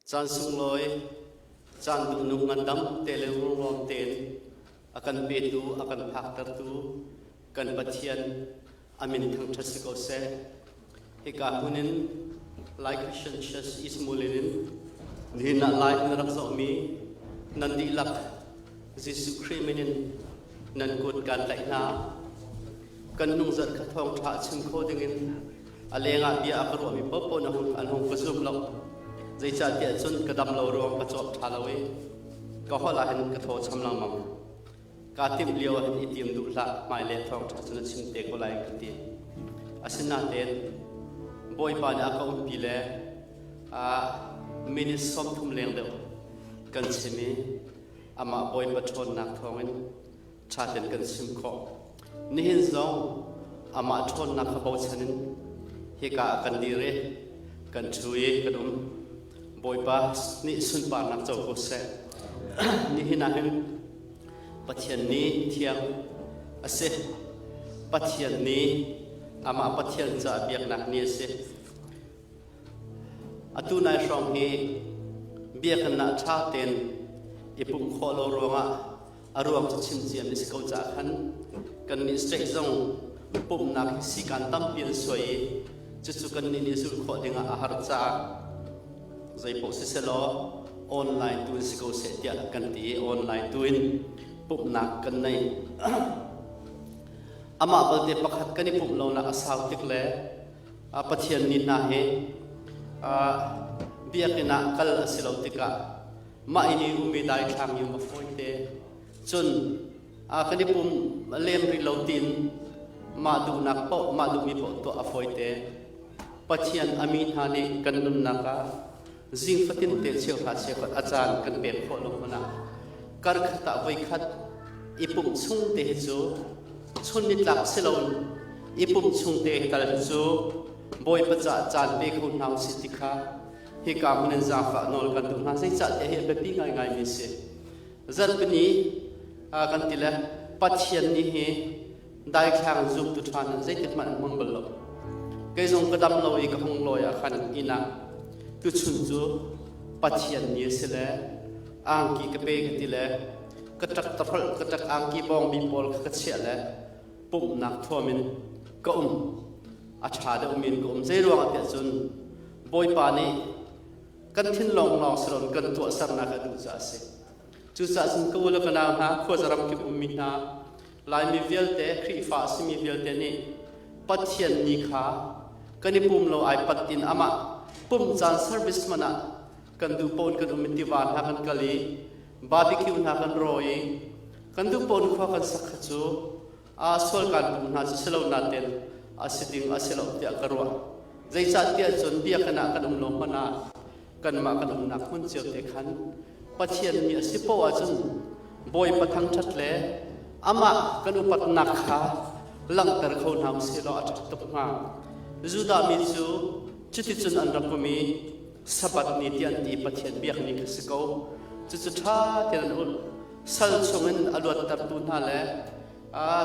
Caan sunglawi, caan duhnung ngandam te le ruangruang tein a kan petu, a kan phaktertu kan Pathian a min thangṭhat si ko seh. Hika hmun in Lai Christian Church East Mulin in nihin ah Lai na rak zohmi nan dihlak Jesuh Khrih min in nan kut kaan tlaih hna. Kan hnungzarh kha thawngṭha a chim kho dingin a lengah bia a ka ruahmi paohpaoh na hung an hung ka zum lo. Zeicahtiah cun ka dam lo ruang ka cawp ṭha lo i ka holh ah hin ka thaw cham lengmang. Kaa timh lio ah hin i tim duh hlah, hmailei thawngṭha cu na chim te ko lai ka ti. Asinain Bawipa nih a ka umpi le minute 30 leng deuh kan chim i amah Bawipa ṭhawnnak thawngin ṭha tein kan chim khawh. Nihin zong amah ṭhawnnak kha bochan in hika ah kan dir i kan ṭhu i kan um. Bawipa nih sunparnak co ko seh. Nihin ah hin Pathian nih thiang a si. Pathian nih amah Pathian caah biaknak ni a si. Atu nai hrawng hi biakinn ah ṭha tein i pumh khawh lo ruangah a ruang cu chim ciami si ko caah khan kannih state zong pumhnak hi sikaan tampi an suai i cucu kannih nih zulh khawh dingah a har caah zeipaoh siselaw online tu in si ko seh tiah kan ti i online tu in pumhnak kan nei. Amah balte pakhat kan i pumh lonak a sau tik le Pathian ni hna hi biakinn ah kal a si lo tikah mah inn i ummi daithlang i um a fawite. Cun kan i pum lem rih lo tiin mah duhnak paoh mah duhmi paoh tuah a fawite. Pathian a mi hna nih kan nunnak ah zing fatin te cheuhra cheukhat a caan kan pek khawh lo hmanh ah karkhat ah voikhat i pumh chung te hi cu chun nitlak si loin i pumh chung te tal hi cu Bawipa caah caan pe kho hna usih ti kha hika hmun in zaangfah nawl kan duh hna. Zeicahtiah hi a biapi ngaingaimi a si. Zarhpini kan ti le Pathian nih hi daithlang zumtu ṭha nan zeitik hmanh an hmang bal lo. Kei zong ka dam lo i ka hung lawi ah khan inn ah tuchun cu Pathian ni a si le angki ka pe ka ti le ka ṭak tahrolh ka ṭak angki bawngbi pawl kha ka chiah le pumhnak thuam in ka um. A ṭha deuhmi in ka um. Zei ruangah tiah cun Bawipa nih kan thinlawng lawng si loin kan tuahsernak a duh caah a si. Cucaah cun ka u le ka nau hna, khuaza ramkip ummi hna, Laimi vialte, Khrihfa a simi vialte nih Pathian ni kha kan i pum lo ai pat in amah pumh caan service hmanh ah kan duh pawn kan um i tiva hna kan kal i barbecue hna kan rawi i kan duh pawn khua kan sak kha cu a sual kan pum hna cu si lo nain a si ding a si lo tiah ka ruah. Zeicahtiah cun biakinn ah kan um lo hmanh ah kanmah kan umnak hmun cio te khan Pathian mi a si poah ahcun Bawipa thangṭhat le amah kan upatnak kha langhter kho hna usih law a ṭha tuk hnga. Judah mi cu cuticun an rak um i Sabbath ni ti an ti Pathian biak ni kha si ko. Cucu ṭha tein an ulh. Sal chungin a luattertu hna le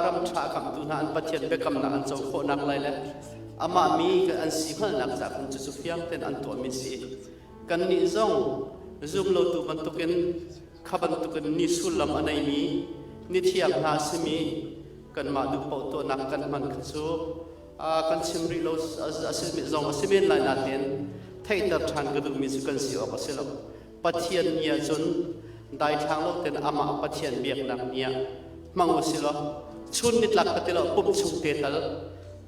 ram ṭha a kamhtu hna an Pathian biakamnak an co khawhnak lai le amah mi an si hngalhnak caah khan cucu fiang tein an tuahmi a si. Kannih zong zumlotu bantukin kha bantukin ni sullam a neimi ni thiang hna a simi kanmah duh paoh tuahnak kan hman kha cu kan chim rih lo a si zong a si men lai nain theihter ṭhan ka duhmi cu kan si awk a si lo. Pathian ni ahcun daithlang lo tein amah Pathian biaknak ni ah hmang u si law chun nitlak ka ti lo pum chung te tal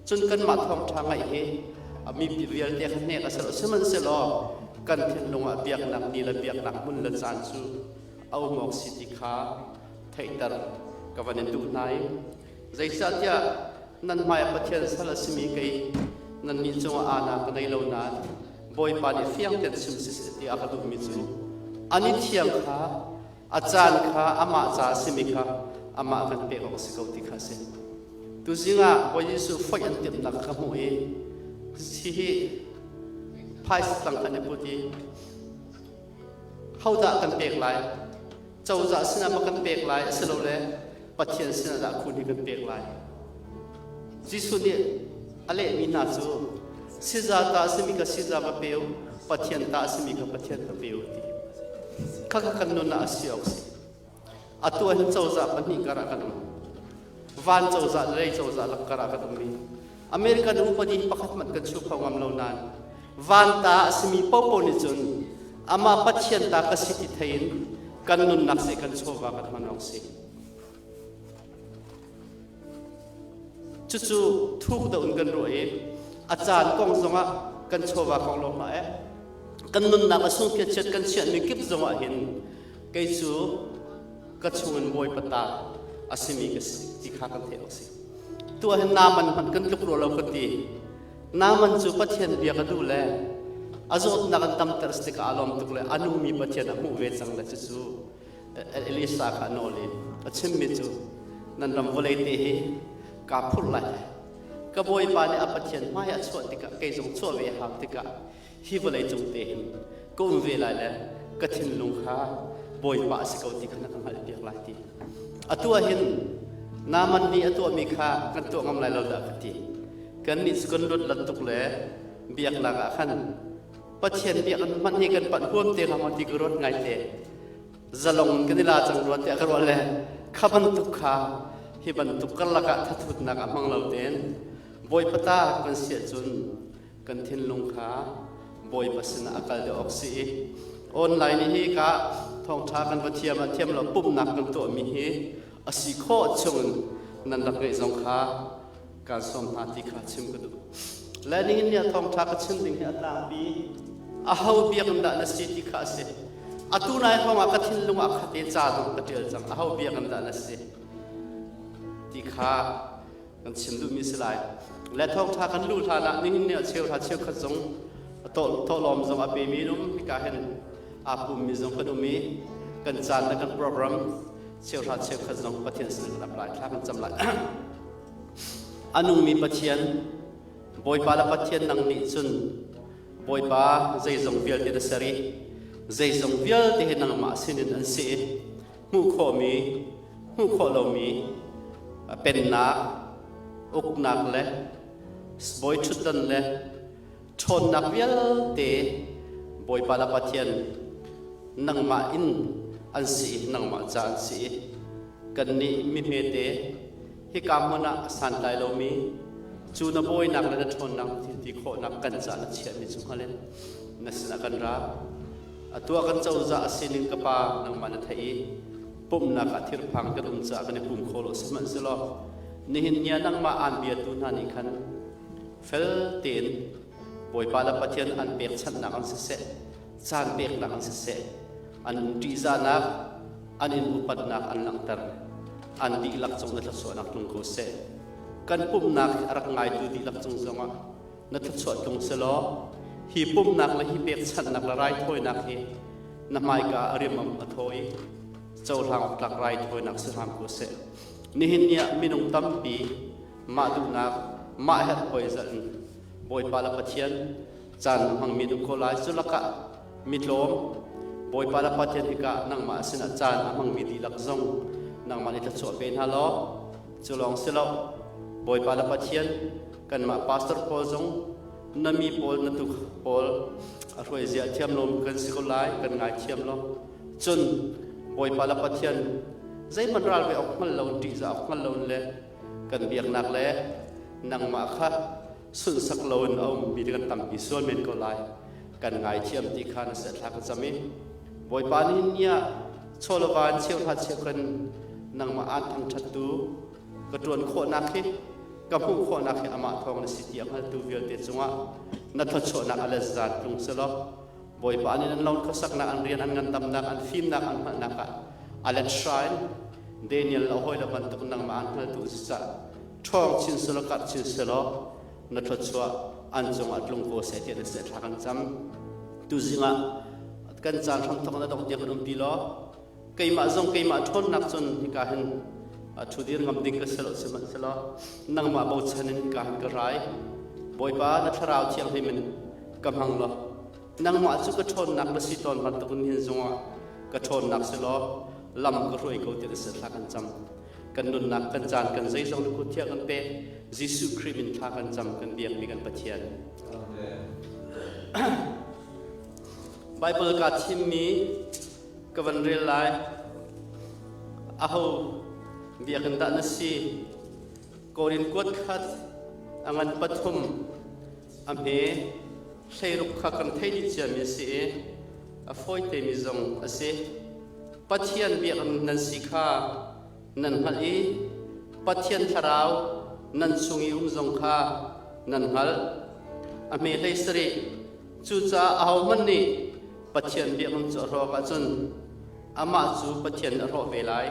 cun kanmah thawngṭha ngaih hi mi vialte kha hnek a si lo sihmanhsehlaw kan thinlung ah biaknak ni le biaknak hmun le caan cu a um awk si ti kha theihter ka van in duh hna i zeicahtiah nan hmai ah Pathian sal a simi kei nannih cungah aana ka nei lo nain Bawipa nih fiang tein chim siseh ti a ka duhmi cu an i thiang kha a caan kha amah ca a simi kha amah kan pek awk a si ko ti kha a si. Tuzing ah Bawi Jesuh foih an timhnak ka hmuh i hihi phaisa tang kan i put i hodah kan pek lai cozah sinah ma kan pek lai asilole Pathian sinah dah khun hi kan pek lai Jesuh nih a lehmi hna cu. Siza ta a simi kha siza va pe u, Pathian ta a simi kha Pathian va pe u ti. Khakha kan nun ah a si awk si. Atu ah hin cozah pahnih kar ah kan um. Van cozah le lei cozah lak kar ah kan um i American upadi pakhat hmanh kan chuh kho ngam lo nain van ta a simi popo nih cun amah Pathian ta ka si ti thei in kan nunnak seh kan chawva kan hman awk si. Cucu thuk deuh in kan ruah i a caan kong zongah kan chawva kong lawng hlah eh kan nunnak a sung chiat kan chiahmi kip zongah hin kei cu ka chungin Bawipa ta a simi ka si ti kha kan theih awk si. Tuah hin Naaman hmanh kan tluk rua lo ka ti. Naaman cu Pathian bia ka duh le a zawtnak an damter tikah a lawm tuk le a nungmi Pathian a hmuh ve cang le cucu Elisa kha a nawl i a chimmi cu nan ram vawlei te hi kaa phurh lai. Ka bawipa nih a Pathian hmai a chuah tikah kei zong chuah ve hau tikah hi vawlei cung te hin ka um ve lai le ka thinlung kha bawipa a si ko ti kha na ka hngalhpiak lai ti. Atu ah hin Naaman nih a tuahmi kha kan tuah ngam lai lo dah ka ti. Kannih cu kan luat lat tuk le biaknak ah khan Pathian biak hmanh hi kan panh huam te hnga maw ti ka ruat ngai te. Zalong kan i la cang rua tiah ka ruah le kha bantuk kha hi bantuk karlak ah thathutnak a hmang lo tein Bawipa ta kan si ahcun kan thinlung kha Bawipa sinah a kal deuh awk si i online hi ka thawngṭha kan va thiam ah thiam lo pumhnak kan tuahmi hi a si khawh chungin nan rak ngeih zong kha kaan sawm hna ti kha chim ka duh. Le nihin ni ah thawngṭha ka chim ding hi a tlangpi aho biakinn dah na si ti kha a si. Atu nai hrawng ah ka thinlung ah khate ca zong ka ṭial cang aho biakinn dah na si ti kha kan chim duhmi si lai. Le thawngṭha kan luh hlan ah nihin ni ah cheuhra cheukhat zong tawhlawm zong a pemi an um hika hin aa pummi zong kan um i kan caan le kan program cheuhra cheukhat zong Pathian sin kan ap lai thla kan cam lai. A nungmi Pathian, Bawipa le Pathian nang nih cun Bawipa zeizong vialte na ser i zeizong vialte hi nangmah sinin an si i hmuh khawhmi, hmuh khawh lomi pennak, uknak le bawi ṭhutdan le ṭhawnnak vialte Bawipa le Pathian nangmah in an si i nangmah ca an si i kannih mi hmete hika hmun ah a santlai lomi cu na bawinak le na ṭhawnnak thil ti khawhnak kan caah na chiahmi cu hngal in na sinah kan ra. Atu ah kan cozah a sining ka pa nangmah na theih i pumhnak ah thirphang kan um caah kan i pum kho lo sihmanhsehlaw nihin ni ah nangmah aan biatu hna nih khan fel tein Bawipa le Pathian an pekchanhnak an siseh caan peknak an siseh an ṭihzahnak an in upatnak an langhter an dihlak cung na thluachuahnak tlung ko seh kan pumhnak a rak ngaitu dihlak cung zongah na thluachuah tlung selaw hi pumhnak le hi pekchanhnak le raithawinak hi na hmaika a rimam a thaw i cohlang awk tlak raithawinak si hram ko seh nihin ni ah minung tampi mah duhnak mah herh hoi zalh in Bawipa le Pathian caan hmangmi um ko lai cu lakah mitlawm Bawipa le Pathian hika nangmah sinah caan a hmangmi dihlak zong nangmah nih thluachuah pe hna law cu lawng si lo Bawipa le Pathian kanmah pastor pawl zong na mi pawl na tu pawl a hruai zia thiam lo kan si ko lai kan ngai thiam lo cun Bawipa le Pathian zeihmanh ral ve awk hngal lo ṭihzah awk hngal lo le kan biaknak le nangmah kha sunhsak loin a ummi kan tampi sual men ko lai kan ngaithiam ti kha na thla ka cam i Bawipa nih ni ah chawlava in cheuhra cheukan nangmah aan thangṭhattu ka ṭuan khawhnak hi ka hmuh khawhnak hi amah thawng na si ti a hngaltu vialte cungah na thluachuahnak a let zat tlung selaw Bawipa nih nan lon khuasaknak an rian an ngandamnak an fimnak an hngalhnak ah a let hra in Daniel a hawi le bantuk nangmah an hngaltu si cah ṭhawng chin selaw karh chin selaw na thluachuah an cungah tlung ko seh tiah na seh thla kan cam tuzing ah kan caan hramthok na dong tiang kan umpi law keimah zong keimah ṭhawnnak cun hika hin ṭhudir ngam ding ka si lo sihmanhsehlaw nangmah bochan in hika hin ka rai Bawipa na thlarau thianghlim in ka hmang law nangmah cu ka ṭhawnnak na si tawn bantukin hin zungah ka ṭhawnnak si law lam ka hruai ko ti na si thla kan cam kan nunnak kan caan kan zeizong na kut thiang kan pek. Jesuh Khrih min thla kan cam kan biakmi kan Pathian. Bible ka thimmi ka van rel lai. Aho biakinn dah na si? Korin kuat khat a ngan pathum a hme hleiruk kha kan thei dih ciami a si i a fawitemi zong a si. Pathian biakinn nan si kha nan hngalh i Pathian thlarau nan chung i um zong kha nan hngalh. A hme hlei sarih cucaah ahohmanh nih Pathian biakinn cu a hrawk ahcun amah cu Pathian a hrawh ve lai.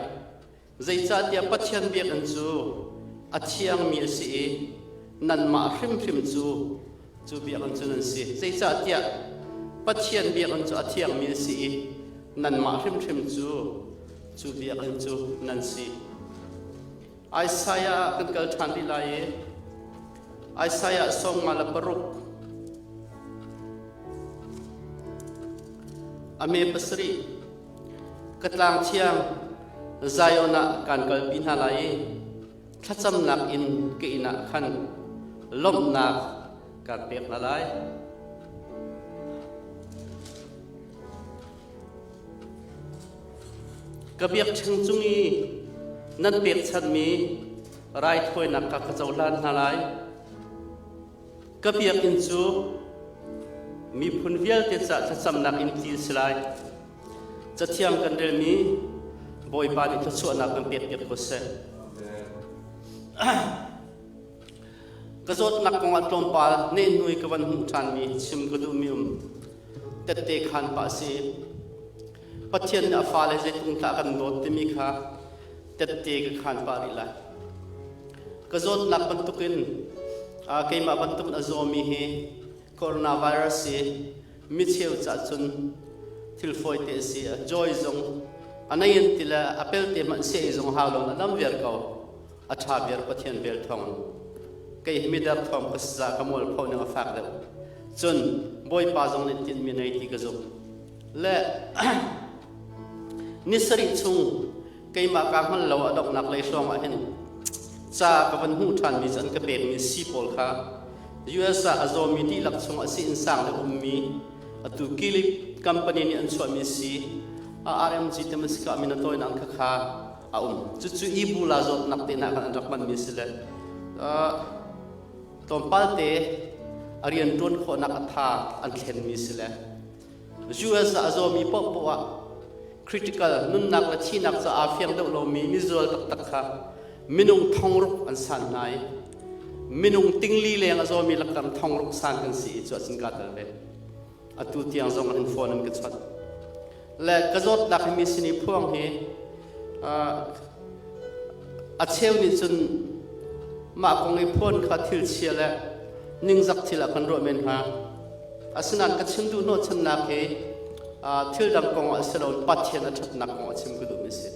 Zeicahtiah Pathian biakinn cu a thiangmi a si i nanmah hrimhrim cu cu biakinn cu nan si. Zeicahtiah Pathian biakinn cu a thiangmi a si i nanmah hrimhrim cu cu biakinn cu nan si. Isaiah ah kan kal ṭhan rih lai i Isaiah sawmnga le paruk a me pasarih ka tlang thiang Zion ah kaan kalpi hna lai i thlacamnak in ka inn ah khan lawmhnak kaan pek hna lai. Ka biakṭheng cung i nan pekchanhmi raithawinak kha ka cohlan hna lai. Ka biakinn cu miphun vialte ca thlacamnak inn ti a si lai. Cathiang kan relmi Bawipa nih thluachuahnak kan pekpiak ko seh. Ka zawtnak kongah tlawmpal nehhnu i ka van hmuh ṭhanmi chim ka duhmi um. Tette khaan pah a si. Pathian nih a fale zeitluk dah kan dawt timi kha tette ka khaan pah rih lai. Ka zawtnak bantukin keimah bantukin a zawmi hi coronavirus hi micheu cah cun thil fawite a si. Joy zong a nei in ti le a pelte hmanh si ei zong hau lo na dam viar ko. A ṭha viar Pathian vel thawng. Kei hi mider thawng ka si za ka mual pho ning a fak deuh. Cun Bawipa zong nih tinhmi nei ti ka zumh. Le ni sarih chung keimah kaa hngal lo a donghnak lei hrawng ah hin ca ka van hmuh ṭhanmi cu an ka pekmi sii pawl kha US ah a zawmi dihlak chung a si innsang le ummi atu Gilead company nih an chuahmi sii a RMG te masika min a tawinak kha kha a um. Cucu Ebola zawtnak te hna khan an rak hmanmi si le tlawmpal te a rian ṭuan khawhnak a tha an thlenmi si le US ah a zawmi paohpaoh ah critical nunnak le thihnak caah fiang deuh lomi mizual taktak kha minung thongruk an san hna i minung tingli leng a zawmi laktam thongruk san kan si i cu ahcun kaa tel ve. Atu tiang zong in phone an ka chawnh. Le ka zawtnak hi mi sin i phuang hi a cheu nih cun mah kong i phuan kha thil chia le ningzak thil ah kan ruah men hnga. Asinain ka chim duh hnawhchannak hi thil dang kong ah si lo Pathian a ṭhatnak kong a chim ka duhmi si.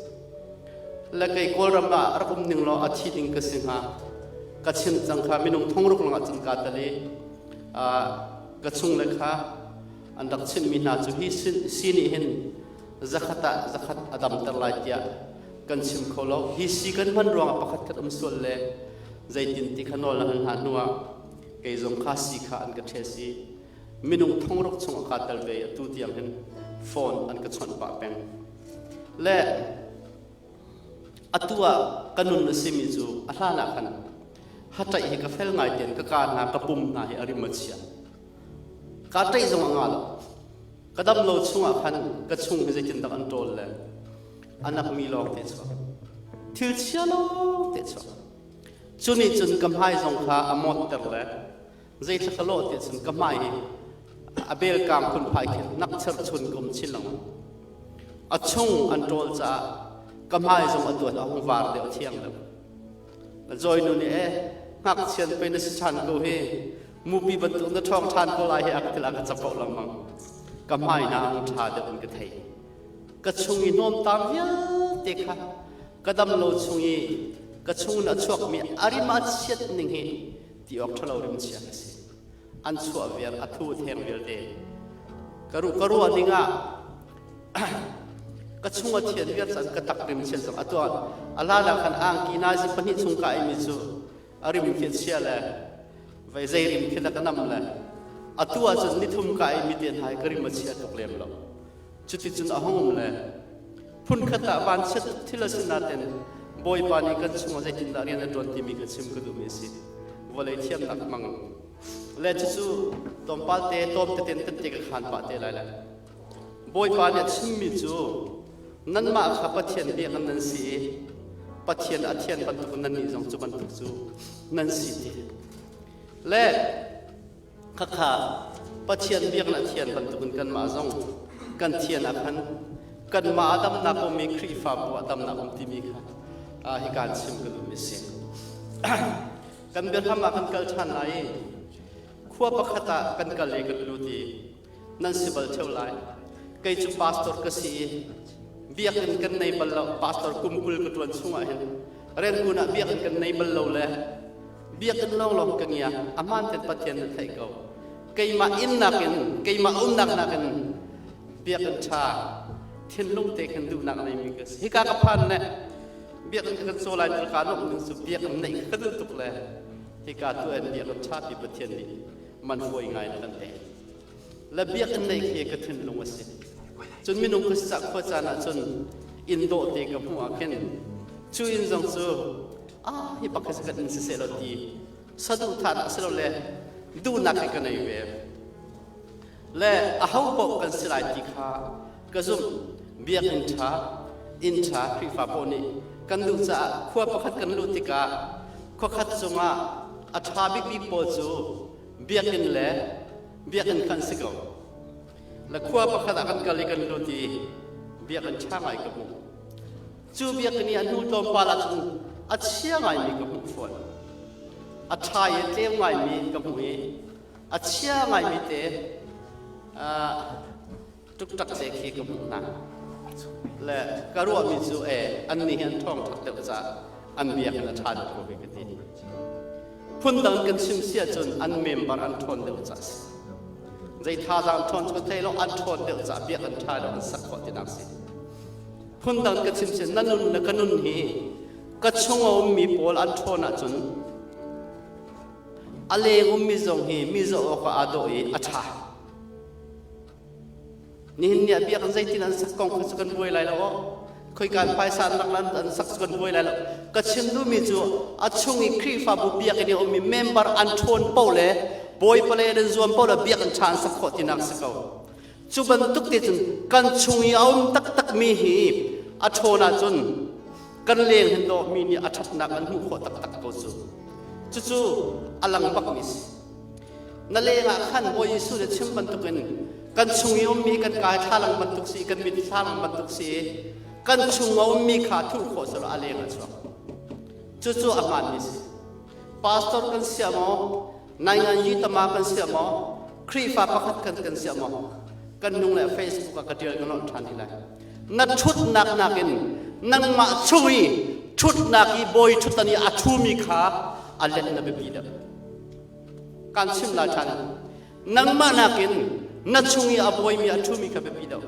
Le kei Kawlram ah rak um ning law a thi ding ka si hnga. Ka chim cang kha minung thongruk lawng ah cun kaa tel i ka chung le kha an rak chimhmi hna cu hi si nih hin zakhat ah zakhat a damter lai tiah kan chim kho lo. Hi si kan hman ruangah pakhat khat um sual le zeitin ti kha nawl an hna hnuah kei zong kha si kha an ka ṭhes i minung thongruk chung a kaa tel ve i atu tiang hin phone an ka chawnh pah peng. Le atu ah ka nun a simi cu a hlan ah khan haṭaih hi ka fel ngai tein ka kaa hna ka pum hna hi a rim a chia. Kaa ṭaih zong a ngah lo. Ka dam lo chungah khan ka chung hi zeitindah an ṭawl le a nakmi lawng te chuak. Thil chia lawng te chuak. Cu nih cun ka hmai zong kha a mawtter le zeithla ka lawh ti cun ka hmai hi a belkang phunphai khin nak cherchun ka um chin lengmang. A chung an ṭawl caah ka hmai zong a tuan a hung var deuh a thiang deuh. Joy nu nih eh ngakchian pei na si ṭhan ko hi mupi bantuk na ṭhawng ṭhan ko lai hi a ka ti la ka capoh lengmang. Ka hmai hna a hung ṭha deuh in ka thei. Ka chung i hnawmtam vialte kha ka dam lo chung i ka chung in a chuakmi a rim a chiat ning hi ti awk ṭhalo rim chia ka si. An chuah viar a thu theng vialte. Ka ruh ka ruah ning ah ka chung a thian viar cang ka tak rim chian cang atu a la khan angki nazi pahnih chung ka imi cu. A rim khi chia le vei zei rim khi dah ka nam le atu ahcun nithum ka ei mi te hna hi ka rim a chia tuk lem lo. Cuticun a hung um le phunkhat ah vanchiat thil a si nain Bawipa nih kan chungah zeitindah rian a ṭuan timi kha chim ka duhmi a si. Vawlei thiamnak hmang le cucu tlawmpal te tlawm teten tette ka khaan pah te lai le Bawipa nih a chimmi cu nanmah kha Pathian biakinn nan si i Pathian a thian bantuk nannih zong cu bantuk cu nan si ti. Le Khakha Pathian biakinn a thian bantukin kanmah zong kan thian ah khan kanmah a damnak ummi Khrihfabu ah damnak um timi kha hika in chim ka duhmi a si. Kan biahram ah kan kal ṭhan lai i khua pakhat ah kan kal i kan lut i nan si bal ṭheo lai. Kei cu pastor ka si i biakinn kan nei bal lo. Pastor kum 20 ka ṭuan chungah hin Rangoon ah biakinn kan nei bal lo le biakinn lawnglawng ka ngia a hmaan ten Pathian na theih ko keimah inn nakin keimah umnak nakin biakinn ṭha thinlung te khin duhnak neimi ka si hika ka phan le biakinn kan caw lai ka nuamh ning cu biakinn neih ka duh tuk le hika tu en biakinn ṭha pi Pathian nih man fawi ngai na kan pek le biakinn neih khi ka thinlung a si cun minung ka si khua caan ah cun inn dawh te ka hmuh ah khin cu inn zong cu ah hi bak hi kan inn siseh law ti saduhthahnak si lo le duhnak hi ka nei ve le aho paoh kan si lai ti kha ka zumh biakinn ṭha inn ṭha Khrihfa paoh nih kan duh caah khua pakhat kan luh tikah khua khat cungah a ṭha bikbik pawl cu biakinn le biakinn khan si ko le khua pakhat ah kan kal i kan lut i biakinn ṭha ngai ka hmuh Cu biakinn i a hnu tlawmpal ahcun a chia ngaimi ka hmuh fawn. A ṭha i a tleu ngaimi ka hmuh i a chia ngaimi te ṭukṭak te khi ka hmuh hna. Le ka ruahmi cu e annih hi an ṭhawng ṭhat deuh caah an biakinn a ṭha deuh ko ve ka ti. Phundang kan chim si ahcun an member an ṭhawn deuh caah a si. Zei thazaang ṭhawn cu ka thei lo, an ṭhawn deuh caah biakinn ṭha deuh an sak khawh tinak a si. Phundang ka chim sin na nun le ka nun hi ka chung a ummi pawl an ṭhawn ahcun a leng ummi zong hi mi zoh awk ah aa dawh i a ṭha. Nihin ni ah biakinn zeitin an sak kong kha cu kan buai lai lo aw. Khoika in phaisa an rak an sak cu kan buai lai lo. Ka chim duhmi cu a chung i Khrihfabu biakinn i a ummi member an ṭhawn paoh le bawipa le an zuam paoh le biakinn ṭha an sak khawh tinak a si ko. Cu bantuk te cun kan chung i a um taktakmi hi a ṭhawn ahcun kan leng hin dawh mi nih a ṭhatnak an hmuh khawh taktak ko cu. Cucu a lang bakmi si. Na leng ah khan Bawi Jesuh nih chim bantukin kan chung i ummi kan kai thlalang bantuk si kan mit thlalang bantuk si kan chung a ummi kha thuh khawh selaw a leng ah chuak. Cucu a hmaanmi si. Pastor kan sia maw Naingan yi tama kan siah maw? Khrihfa pakhat kan kan siah maw? Kan nung le Facebook ah ka tial ka lawnh ṭhan hi lai. Na ṭhutnak nakin nangmah chung i ṭhutnak i bawi ṭhutdan i a ṭhumi kha a let na biapi deuh. Kan chim lai ṭhan. Nangmah nakin na chung i a bawimi a ṭhumi kha biapi deuh.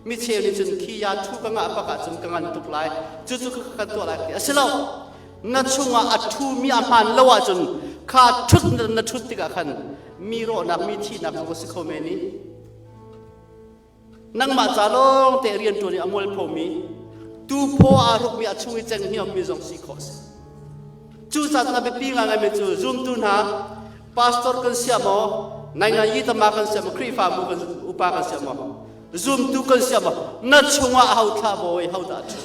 Mi cheu nih cun khi ya ṭhu ka ngah bak ahcun ka ngan tuk lai. Cucu ka kan tuah lai ti a si lo. Na chungah a ṭhumi a hmaan lo ahcun kha ṭhut na ṭhut tikah khan mi rawhnak mi thihnak zong a si kho men i nangmah ca lawng te rianṭuan i a mualphomi tuphaw aa hrukmi a chung i cenghngiammi zong si khawh a si. Cucaah na biapi ngaingaimi cu zumtu hna pastor kan siah maw naingan yi tama kan siah maw Khrihfabu kan upa kan siah maw zumtu kan siah maw na chungah aho thla bawi ho dah a ṭhu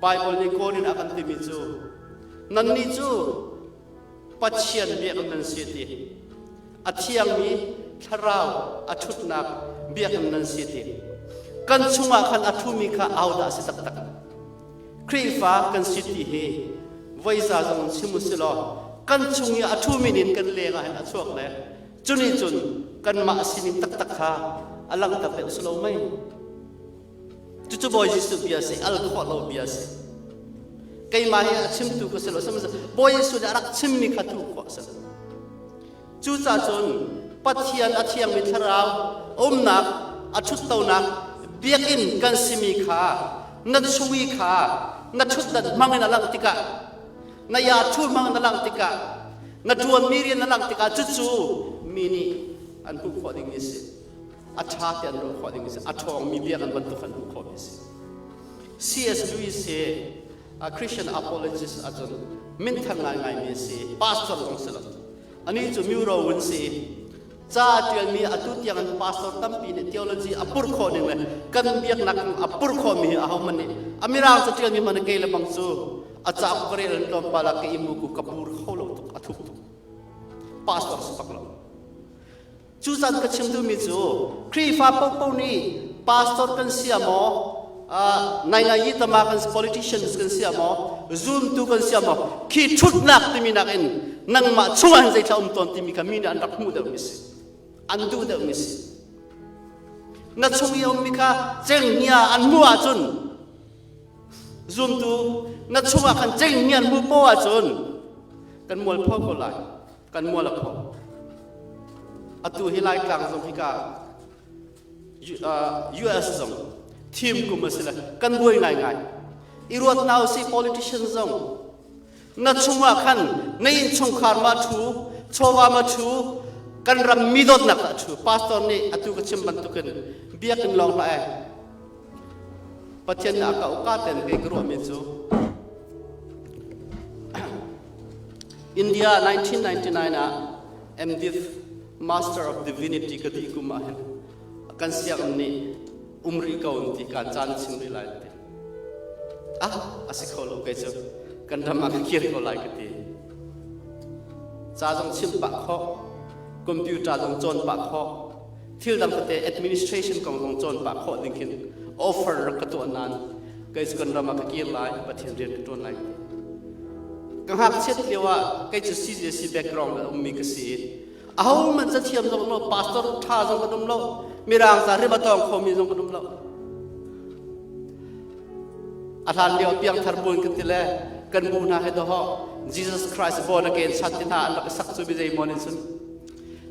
Baibal nih Korin a kan timi cu nannih cu Pathian biakinn nan si ti a thiangmi thlarau a ṭhutnak biakinn nan si ti kan chungah khan a ṭhumi kha ahodah a si taktak Khrihfa kan si ti hi voiza zong chim u si law kan chung i a ṭhumi nin kan leng ah hin a chuak le cuni cun kanmah sining taktak kha a langhter deuh si lo mei Cucu Bawi Jesuh bia si, al khawh lo bia si. Keimah hi a chimtu ka si lo, sihmanhsehlaw Bawi Jesuh nih a rak chimmi kha thuh khawh a si. Cucaah cun Pathian a thiangmi thlarau umnak, a ṭhuttonak biakinn kan simi kha na chung i kha na ṭhutdan hmangin a langh tikah. Na ya thu hmang na lang tikah, na ṭuanmi rian na lang tikah cucu mi nih an hmuh khawh dingmi a si. A ṭha ti an ruah khawh dingmi a si. A ṭhawngmi biakinn bantuk an hmuh khawhmi a si. C.S. Lewis hi a Christian apologist ahcun minthang ngaingaimi a si. Pastor zong si lo. Anih cu Muro an si. Ca a ṭialmi atu tiang in pastor tampi nih theology a pur khawh ning le kan biaknak a pur khawhmi hi ahohmanh nih a mirang ca ṭialmi hmanh kei le bang cu a cauk ka rel in tlawmpal ah ka imu ku ka pur kho lo tuk a thuk tuk. Pastor si bak lo. Cu zan ka chim duhmi cu Khrihfa paohpaoh nih pastor kan si ah maw nainai tama kan politicians kan si ah maw zumtu kan si ah maw khi ṭhutnak timi nakin nangmah chungah hin zeithla um tawn timi kha mi nih an rak hmuh deuhmi si an duh deuhmi si na chung i ummi kha cenghngia an hmuh ahcun zumtu na chungah khan cenghngia an hmuh poah ahcun kan mualpho ko lai kan mual a pho atu hi laitlang zong hika US zong thim kum a si le kan buai ngaingai i ruat hna usih politician zong na chungah khan na innchungkhar ma thu chawva ma thu kan ram mi dawtnak dah thu pastor nih atu ka chim bantukin biakinn lawng hlah eh Pathian nih a ka uka ten kei ka ruahmi cu India 1999 ah MDiv Master of Divinity ka dih kum ah hin kan sianginn nih um rih ko an ti kan caan chim rih lai ti ah a si kho lo kei cu kan ram ah ka kir ko lai ka ti ca zong chim pah khawh computer zong cawn pah khawh thil dang tete administration kong zong cawn pah khawh ding khin offer rak ka tuah nain kei cu kan ram ah ka kir lai Pathian rian ka ṭuan lai ka ngakchiat lio ah kei cu CJC background a ummi ka si aho man cathiam zong lo pastor ṭha zong kan um lo mirang ca rim a tawng khomi zong kan um lo a hlan lio piangthar buin kan ti le kan bu hna he doho Jesus Christ born again chan ti hna an rak sak cu bi zei mon in sun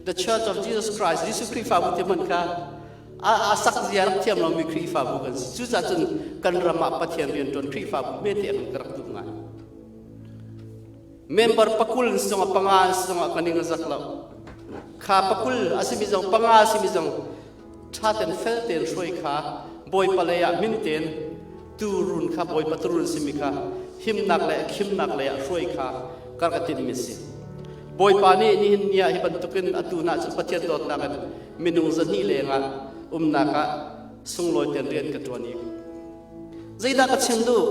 The Church of Jesus Christ, Jesuh Khrihfabu ti hmanh kha a sak zia rak thiam lomi Khrihfabu kan si. Cucaah cun kan ram ah Pathian rian ṭuan Khrihfabu hmete kan ka rak duh ngai. Member pakul zong ah panga zong ah kan ing zak lo. Kha pakul a simi zong panga a simi zong ṭha ten fel ten hruai kha Bawipa lei ah min ten turun kha Bawipa turun simi kha himnak le khimnak lei ah hruai kha kar ka timmi si. Bawipa nih nihin ni ah hi bantukin atu na cu Pathian dawtnak in minung zahnih lengah umnak ah sunglawi ten rian ka ṭuan i zeidah ka chim duh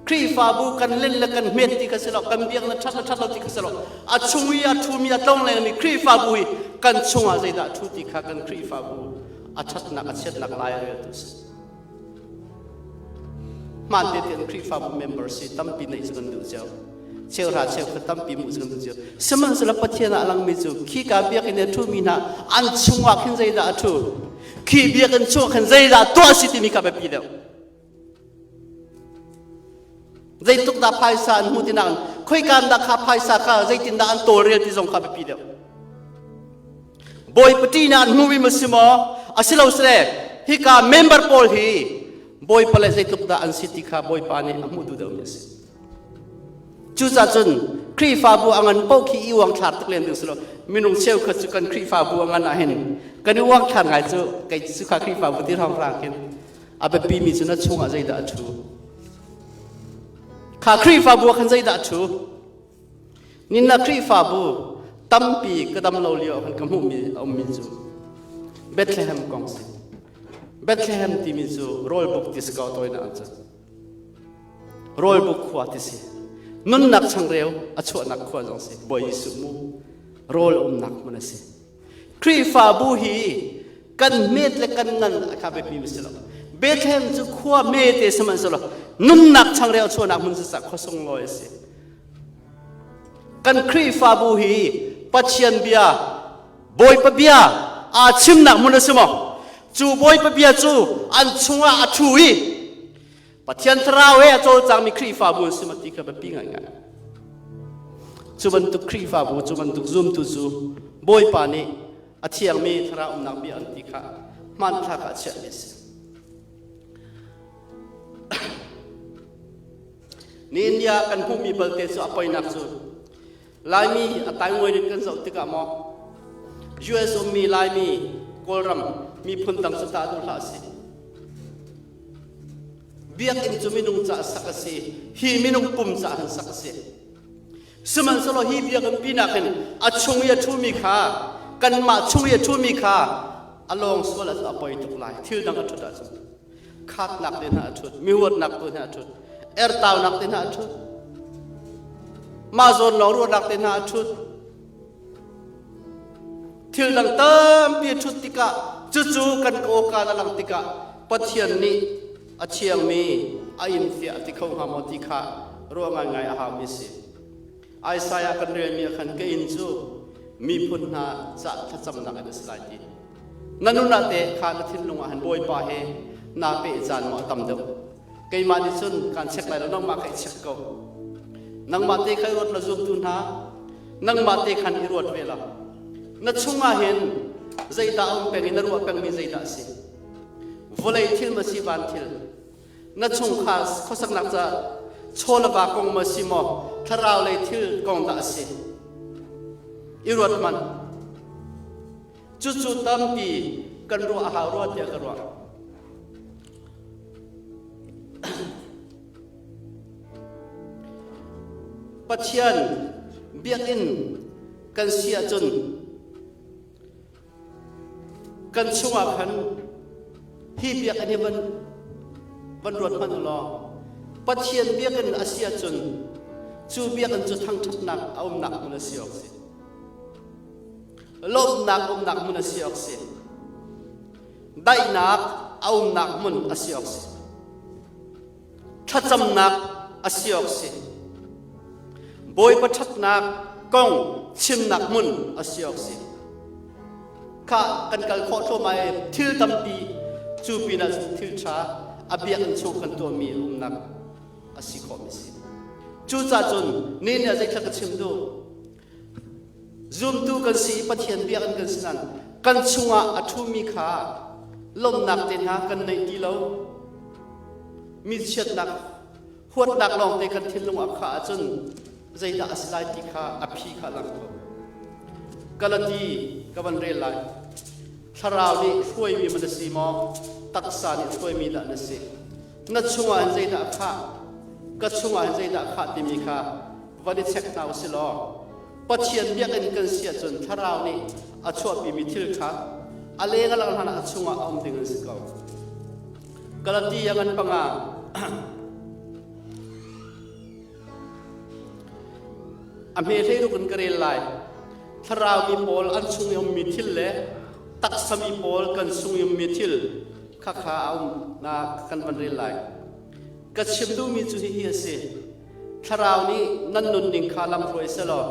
Khrihfabu kan len le kan hmet ti kha si lo kan biak le ṭhat le ṭhat lo ti kha si lo a chung i a ṭhumi a tlong lengmi Khrihfabu hi kan chungah zeidah a ṭhu ti kha kan Khrihfabu a ṭhatnak a chiatnak lai a reltu si hmaan te tein Khrihfabu member si tampi neih cu kan duh cio cheuhra cheukhat tampi hmuh cu kan duh cio sihmanhsehlaw Pathian ah a langmi cu khika biakinn i a ṭhumi hna an chungah khin zeidah a ṭhu khi biakinn chungah khin zeidah tuah a si timi kha biapi deuh Zeitluk dah phaisa an hmuh tinak khoika dah kha phaisa kha zeitindah an tawlrel ti zong kha biapi deuh. Bawipa ṭihnak an hmuh ma si maw? Asilo sile hika member pawl hi Bawipa le zeitluk dah an si ti kha Bawipa nih a hmuh duh deuhmi a si. Cucaah cun Khrihfabu a ngan paoh khi i uangthlar tuk len ding si lo. Minung cheukhat cu kan Khrihfabu a ngan ah hin kan i uangthlar ngai cu kei cu kha Khrihfabu ti hrawnghrang khin a biapimi cu na chungah zeidah a ṭhu kha Khrihfabu ah khan zeidah a ṭhu ninna Khrihfabu tampi ka dam lo lio ah khan ka hmuhmi a ummi cu Bethlehem kong si Bethlehem timi cu rawlbuk ti si ko tawinak an cu rawlbuk khua ti si nunnak changreu a chuahnak khua zong si Bawi Jesuh mu rawl umnak hmun a si Khrihfabu hi kan hmet le kan ngan a kha biapi mi si lo. Bethlehem cu khua mete sihmanhsehlaw nunnak changreu chuahnak hmun sisah khua sunglawi a si. Kan Khrihfabu hi Pathian bia, Bawipa bia aa chimnak hmun a si maw? Cu Bawipa bia cu an chungah a ṭhu i Pathian thlarau he a cawlcangmi Khrihfabu an si ma ti kha biapi ngaingai. Cu bantuk Khrihfabu, cu bantuk zumtu cu Bawipa nih a thiangmi thlarau umnak bia an ti kha hmanthlak ah chiahmi a si. Ni India kan hmuhmi balte cu a poinak cu Laimi a tainguai in kan zoh tikah maw US ummi Laimi Kawlram miphun dang cu tah duh hlah sih. Biakinn cu minung caah sak a si. Hi minung pum caah han sak a si. Sihmanhsehlaw hi biakinn pinak hin a chung i a ṭhumi kha kanmah chung i a ṭhumi kha a lawng sual ah a poi tuk lai. Thil dang a ṭhut ahcun khatnak te hna a ṭhut, mihuatnak tu hna a ṭhut, ertaunak te hna a ṭhut, mah zawn lawng ruahnak te hna a ṭhut. Thil dang tampi a ṭhut tikah cucu kan awka na lang tikah Pathian nih a thiangmi a inn fiah ti kho hnga maw ti kha ruah ngaingai a haumi a si. Isaiah kan relmi ah khan ka inn cu miphun hna cah thlacamnak in a si lai ti. Na nun ah teh kha na thinlung ah hin Bawipa he naa peh caan maw a tam deuh. Keimah nih cun kaan check lai lo, nangmah kha i check ko. Nangmah te kha i ruat la zumtu hna, nangmah te khan i ruat ve la. Na chungah hin zeidah a um peng i na ruah pengmi zeidah a si? Vawlei thil ma si van thil? Na chungkhar khuasaknak ca chaw le va kong ma si maw thlarau lei thil kong dah a si? I ruat hmanh. Cucu tampi kan ruah a hau rua tiah ka ruah. Pathian biakinn kan si ahcun kan chungah khan hi biakinn hi van van ruat hmanh u law Pathian biakinn a si ahcun cu biakinn cu thangṭhatnak a umnak hmun a si awk si. Lawmhnak umnak hmun a si awk si. Daihnak a umnak hmun a si awk si. Thlacamnak a si awk si. Bawipa ṭhatnak kong chimnak hmun a si awk si. Kha kan kal khawh thluahmah i thil tampi cu pinah cun thil ṭha a biakinn chung kan tuahmi umnak a si khawhmi si. Cucaah cun ni nih zeithla ka chim duh? Zumtu kan si i Pathian biakinn kan si nain kan chungah a ṭhumi kha lawmhnak te hna kan neih ti lo. Mi chiatnak, huatnak lawngte kan thinlung ah khah ahcun zeidah a si lai ti kha a phi kha lang ko. Galati ka van rel lai. Thlarau nih hruaimi ma na si maw? Taksa nih hruaimi dah na si? Na chungah hin zeidah a khah? Ka chungah hin zeidah a khah timi kha van i check hna usih law Pathian biakinn kan si ahcun thlarau nih a chuahpimi thil kha a leng a lang hlan ah a chungah a um ding an si ko. Galati a ngan panga a hme hlei ruk in ka rel lai. Thlarau mi pawl an chung i ummi thil le taksa mi pawl kan chung i ummi thil kha kha a um na kan van rel lai. Ka chim duhmi cu hihi a si. Thlarau nih nan nunning kha lamhruai selaw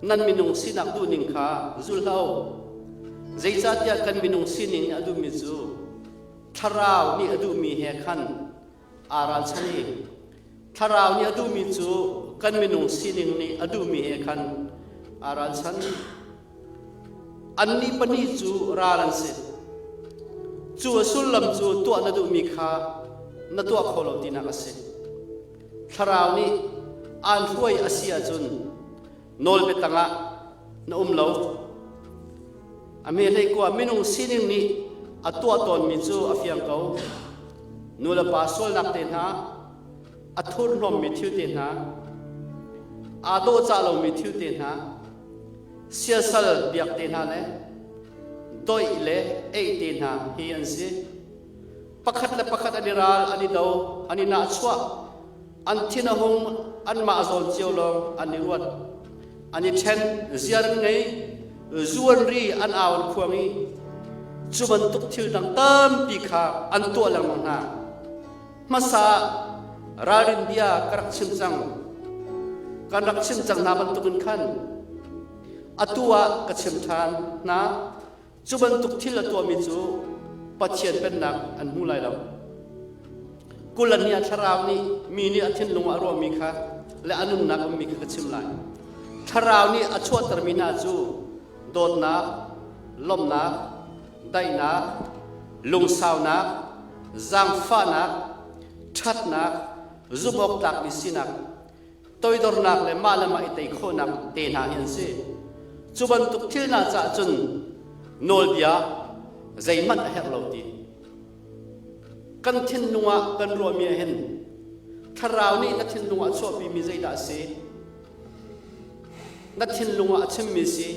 nan minung sinak duhning kha zul hlah u. Zeicahtiah kan minung sining nih a duhmi cu Thlarau nih a duhmi he khan aa ralchan i Thlarau nih a duhmi cu kan minung sining nih a duhmi he khan aa ralchan. Annih pahnih cu ral an si. Cu a sullam cu tuah na duhmi kha na tuah kho lo tinak a si. Thlarau nih aan hruai a si ahcun nawlbia tangah na um lo. A hme hlei kua minung sining nih a tuah tawnmi cu a fiang ko. Nu le pa sualnak te hna, a thurhnawmmi thil te hna, aa dawhcah lomi thil te hna, siasal biak te hna le doih le ei te hna hi an si. Pakhat le pakhat an i ral, an i do, an i nahchuah, an thin a hung, anmah zawn cio lawng an i ruat. An i ṭhen, ziar an ngei, zu an ri, an au an khuang i cu bantuk thil dang tampi kha an tuah lengmang hna. Hmasa ah ralrin bia ka rak chim cang. Kan rak chim cang hna bantukin khan atu ah ka chim ṭhan hna. Cu bantuk thil a tuahmi cu Pathian pennak an hmu lai lo. Kul a thlarau nih mi nih a thinlung ah a ruahmi kha le a nunnak ummi kha ka chim lai. Thlarau nih a chuahtermi hna cu dawtnak, lawmhnak, daihnak, lungsaunak, zaangfahnak, ṭhatnak, Zumh awk tlakmi sinak, toidornak le mah le mah i tei khawhnak te hna hi an si. Cu bantuk thil hna caah cun nawlbia zeihmanh a herh lo ti. Kan thinlung ah kan ruahmi ah hin thlarau nih na thinlung ah chuahpimi zeidah a si? Na thinlung ah a chimmi si?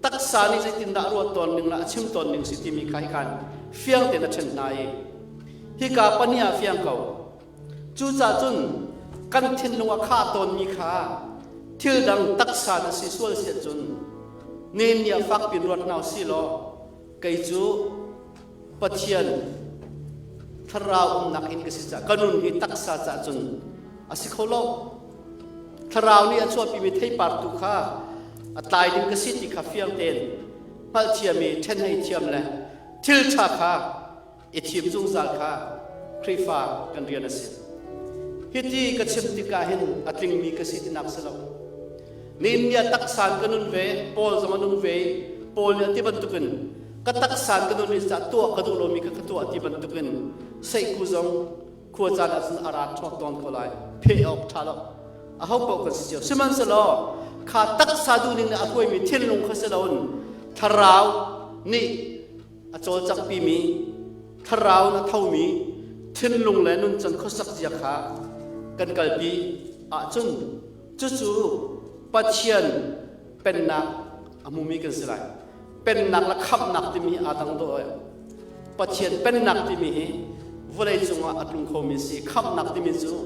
Taksa nih zeitindah a ruah tawn ning le a chim tawn ning si timi kha hikan fiang tein a ṭhen hna i hika pahnih ah fiang ko. Cucaah cun kan thinlung a khah tawnmi kha thil dang taksa na si sual si ahcun nen nih a fak pin ruat hna usih law kei cu Pathian thlarau umnak inn ka si caah ka nun hi taksa caah cun a si kho lo. Thlarau nih a chuahpimi theipar tu kha a tlai ding ka si ti kha fiang tein hngalhthiam i ṭhenhei thiam le thil ṭha kha i thim zungzal kha Khrihfa kan rian a si. Hiti ka chim tikah hin a tlingmi ka si tinak si lo. Nihin taksa in ka nun ve, Paul zong a nung ve i Paul nih a ti bantukin ka taksa in ka nun rih caah tuah ka duh lomi kha ka tuah ti bantukin seihku zong khua caan ahcun a ra ṭhawk tawn ko lai. Pheh awk ṭha lo. Aho paoh kan si cio. Sihmanhsehlaw kha taksa duhning nih a hruaimi thinlung kha si loin thlarau nih a cawlcanghpimi thlarau in a thomi thinlung le nuncan khuasak zia kha kan kalpi ahcun cucu Pathian pennak a hmumi kan si lai. Pennak le khamhnak timi aa dang dawh ai. Pathian pennak timi hi vawlei cungah a tlung khomi si. Khamhnak timi cu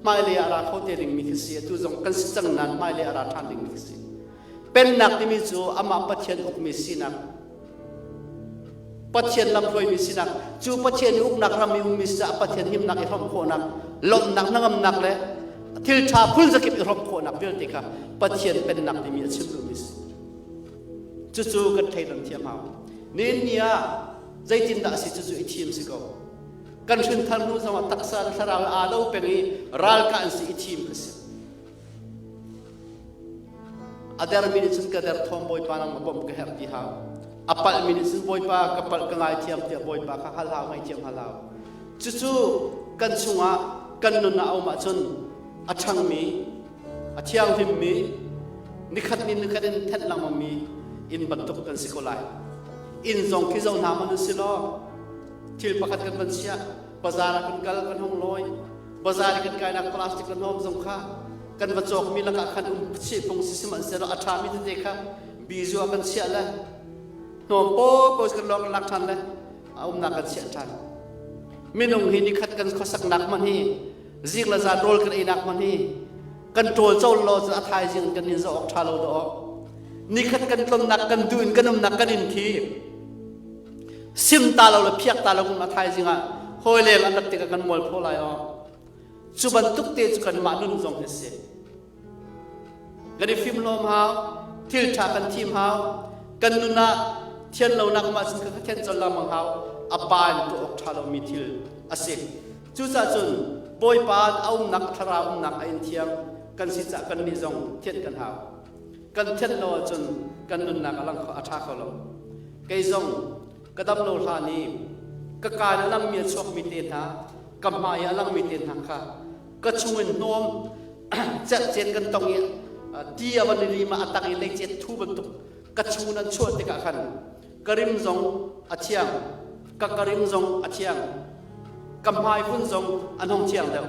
hmailei ah a ra kho te dingmi khi si. Atu zong kan si cang nain hmailei ah a ra ṭhan dingmi khi si. Pennak timi cu amah Pathian ukmi sinak Pathian lamhruaimi sinak cu Pathian i uknak ram i ummi si caah Pathian himnak i hrawmh khawhnak lawmhnak hnangamnak le thil ṭha phun zakip i hrawmh khawhnak vialte kha Pathian pennak timi a chim duhmi si. Cucu kan thleidan thiam hau. Nihin ni ah zeitindah a si cucu i thim si ko. Kan hrinthar hnu zongah taksa le thlarau aa lo peng i ralkah an si i thim ka si. A dermi nih cun ka derthawm Bawipa nang ma bawmh ka herh ti hau. A palhmi nih cun Bawipa ka palh ka ngaithiam tiah Bawipa kha hal hau ngaihthiam hal hau. Cucu kan chungah kan nun ah a um ahcun a ṭhangmi, a thianghlimmi, nikhat ni nikhat in thenh lengmangmi inn bantuk kan si ko lai. Inn zong khi zoh hna hmanh u si law thil pakhat kan van chiah, bazar ah kan kal kan hung lawi, bazar i kan kainak plastic le hnawm zong kha kan va cawkmi lakah khan um chih phung si sihmanhsehlaw a ṭhami tete kha bizu ah kan chiah le hnawm paw kan lawng kan lak ṭhan le a umnak kan chiah ṭhan. Minung hi nikhat kan khuasaknak hmanh hi zik le zan rawl kan einak hmanh hi kan ṭawl cawl lo cun a thaizing kan in zoh awk ṭha lo dawh. Nikhat kan tlonnak kan duh in kan umnak kan in khi sim ta lo le phiak ta lo a thaizing ah hawi leng an rat tikah kan mualpho lai aw. Cu bantuk te cu kanmah nun zong hi si. Kan i fimhlawm hau, thil ṭha kan thim hau, kan nun ah thian lonak mah cun ka thian colh lengmang hau, a pa in tuah awk ṭha lomi thil a si. Cucaah cun Bawipa a umnak thlarau umnak a inn thiang kan si caah kannih zong thianh kan hau. Kan thianh lo ahcun kan nunnak a lang kho a ṭha kho lo. Kei zong ka dam lo hlan i ka kaan a langmi a chuakmi te hna, ka hmai a langmi te hna kha ka chungin hnawm cerhcet kan tong i ti a van i lim ah a tang i leicet thu bantuk ka chung an chuah tikah khan ka rim zong a thiang ka ka rim zong a thiang ka hmai vun zong an hong thiang deuh.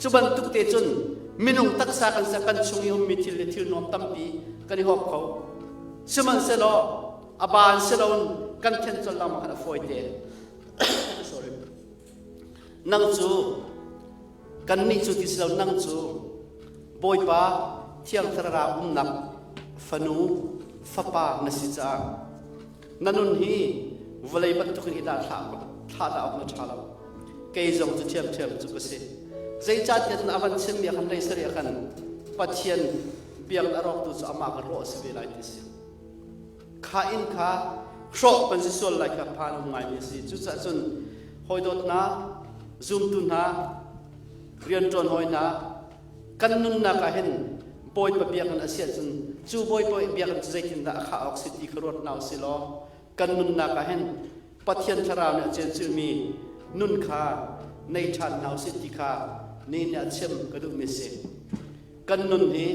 Cu bantuk te cun minung taksa kan sa kan chung i ummi thil le thil nuam tampi kan i hawp kho, sihmanhsehlaw a baan siloin kan then colh lengmang khan a fawi te. Sorry. Nang cu kannih cu ti si lo, nang cu Bawipa Thiang Thlarau umnak fanu fapa na si caah na nun hi vawlei bantukin i dah thlah thlah dah awk na ṭha lo. Kei zong cu ṭhiamṭhiam cu ka si. Zeicahtiah cun a van chimmi ah khan leisarih ah khan Pathian biakinn a rawktu cu amah ka rawh a si ve lai ti si. Kha inn kha hrawh kan si sual lai kha phan um ngaimi a si. Cucaah cun hawidawt hna, zumtu hna, rianṭuan hawi hna, kan nunnak ah hin Bawipa biakinn a si ahcun cu Bawipa biakinn cu zeitindah a khah awk si ti kha ruat hna usih law kan nunnak ah hin Pathian Thlarau nih a cencilmi nun kha nei ṭhan hna usih ti kha. Ni nih a chim ka duhmi si. Kan nun hi,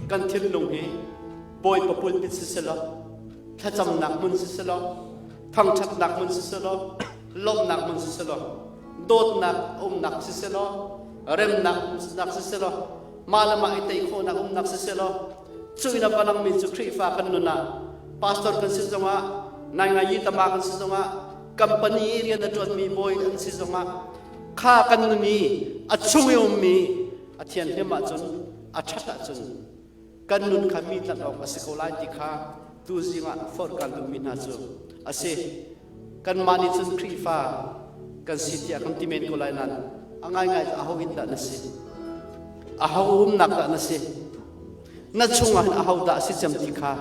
kan thinlung hi Bawipa pulpit si selaw, thlacamnak hmun si selaw, thangṭhatnak hmun si selaw, lawmhnak hmun si selaw, dawtnak umnak si selaw, remnak umnak si selaw, mah le mah i tei khawhnak umnak si selaw, cu in a va langmi cu Khrihfa kan nun ah pastor kan si zongah, naingai tama kan si zongah, company rian a ṭuanmi bawi an si zongah, kha kan nun i a chung i ummi a thianhlim ahcun a ṭhat ahcun kan nun kha mi tlanh awk a si ko lai ti kha tuzing ah forh kan duhmi hna cu a si. Kanmah nih cun Khrihfa kan si tiah kan ti men ko lai nain a ngaingai cu aho in dah na si? Aho umnak dah na si? Na chungah hin aho dah a si cem ti kha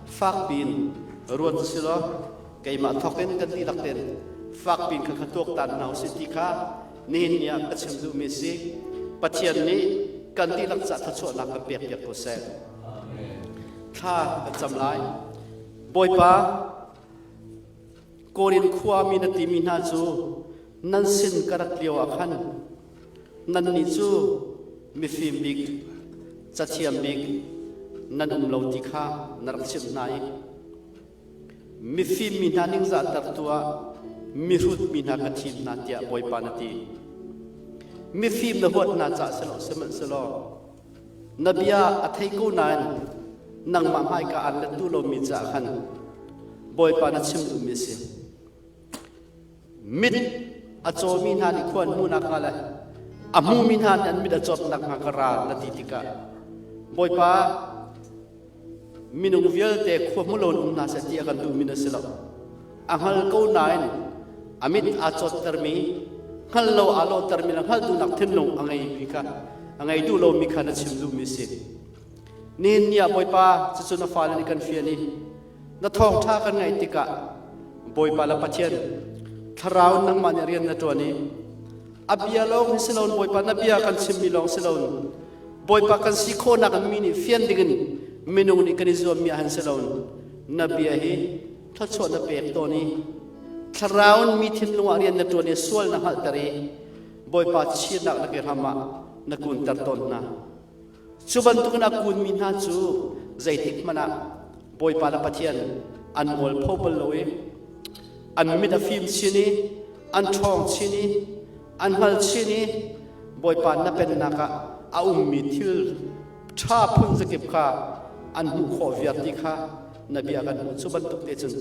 fak piin ruat si law keimah thawk in kan dihlak tein fak piin kha kha tuaktan hna usih ti kha nihin ni ah ka chim duhmi si. Pathian nih kan dihlak ca thluachuahnak kan pek piak ko seh. Thla kan cam lai. Bawipa, Korin khua mi na timi hna cu nan sin ka rat lio ah khan nannih cu mifim bik, cathiam bik nan um lo ti kha na rak chimh hna i Mifim mi hna ningzahtertu ah mihrut mi hna ka thim hna tiah Bawipa na ti. Mifim na huat hna caah si lo sihmanhsehlaw na bia a thei ko nain nangmah hmaika aan let duh lomi caah khan Bawipa na chim duhmi a si. Mit a cawmi hna nih khua an hmuh nakhnga le a hmumi hna nih an mit a cawt nakhnga ka ra na ti tikah Bawipa Minung vialte khua hmu loin um hna seh ti a kan duhmi na si lo. A hngal ko nain a mit aa cawttermi, hngal lo aa lawhtermi le hngalh duhnak thinlung a ngeimi kha a ngei duh lomi kha na chim duhmi a si. Nihin ni ah Bawipa cucu na fale nih kan fian i na thawngṭha kan ngaih tikah Bawipa le Pathian thlarau nangmah nih rian na ṭuan i a bia lawng hi si loin Bawipa na bia kan chimmi lawng si loin Bawipa kan si khawhnak in mi nih fian dingin minung nih kan i zuammi ah han si loin na bia hi thluachuah na pek tawn i thlarau in mi thinlung ah rian na ṭuan i sual na hngalhter i Bawipa chiatnak na ke hram ah na kunter tawn hna. Cu bantukin a kunmi hna cu zeitik hmanh ah Bawipa le Pathian an mualpho bal lo i an mit a fim chin i an ṭhawng chin i an hngal chin i Bawipa na pennak ah a ummi thil ṭha phun zakip kha an hmuh khawh viar ti kha na bia kan hmuh. Cu bantuk te cun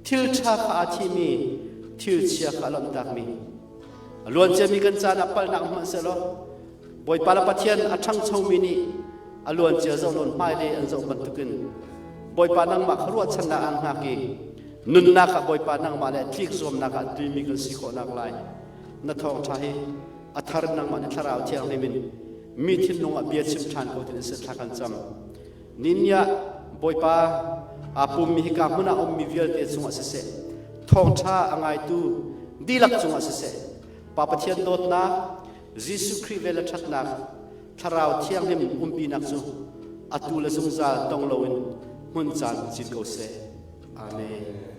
thil ṭha kha aa thimi, thil chia kha a lonhtakmi, a luan ciami kan caan ah palhnak hmanh sehlaw Bawipa le Pathian a ṭhangchomi nih a luan cia zoh lawn hmailei an zoh bantukin Bawipa nangmah kha ruahchannak aan hngak i nunnak ah Bawipa nangmah le tlik zuamnak ah tuimi kan si khawhnak lai na thawngṭha hi a thar nangmah nih thlarau thianghlim in mi thinlung ah bia chim ṭhan ko tin si thla kan cam. Ninia Bawipa aa pummi hika hmun ah ummi vialte cungah siseh, thawngṭha a ngaitu dihlak cungah siseh, Pa Pathian dawtnak, Jesuh Khrih vel le ṭhatnak, Thlarau Thianghlim umpinak cu atu le zungzal dong loin hmun caan cin ko seh. Amen.